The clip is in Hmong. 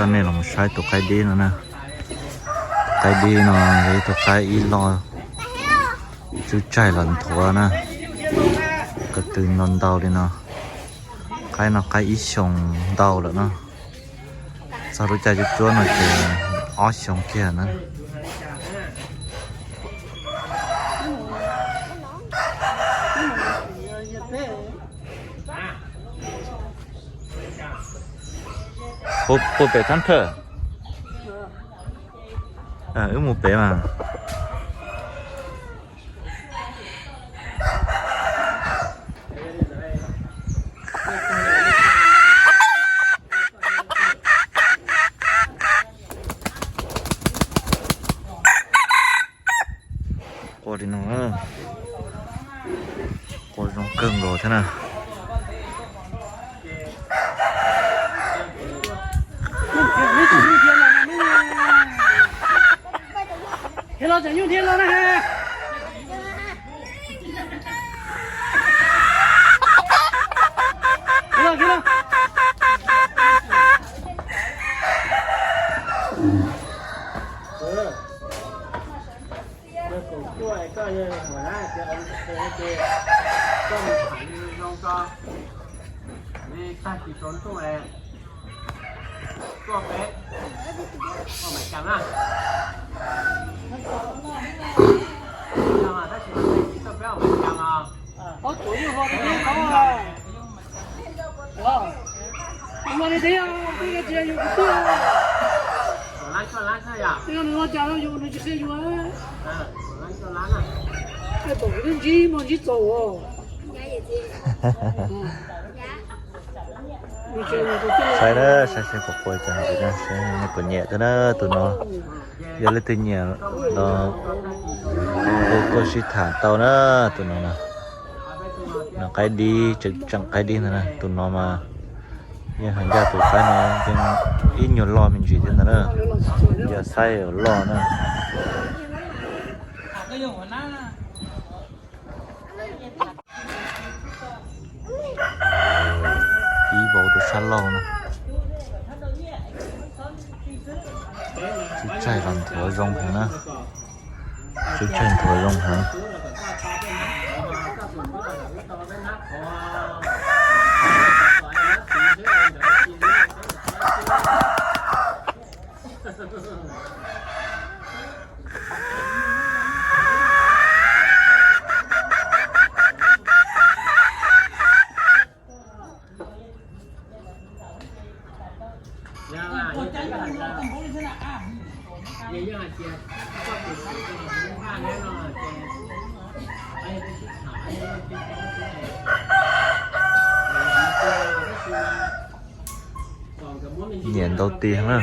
Nej los saib tus qaib dib no na. Tus qaib dib no yog ib tug qaib ib loj, tswb tsaig los nthuav na. Ko tw no ntau li no. Qaib no qaib ib xyoos ntau lawm no. Txog lub caij tsuab tsuab no ces ob xyoos kiag na. Puas pem thab thawj? Wb mus pem mas. Qua li no, qua zoo kawg nkaus thiab na. Los tseem nyuj dhia los na. Los, los. Yog kaum cuaj es koj yog mus na, ces ua li ces koj mus tham zoo tso, li tag kis tsaus ntuj es tuaj peb ua Maiv Cas na. Yog mas tab sis mas tag kis tuaj peb ua Maiv Cas os. Saib na, saib seb puas qua cov ntxiv na, seb nej puas nyiam thiab na tus no. Yog leej twg nyiam los tuaj sib tham tau na tus no na. No qaib dib, tseem tseem qaib dib ntag na, tus no mas yeej hais ncaj tus qaib no yeej ib nyuag loj me ntsis thiab ntag na. Yog xaiv loj na. Ib vauv rau sab laug na. Tswb tsaig los nthuav zoo heev na. Tswb tsaig nthuav zoo heev. Nyiam ntau tiag na.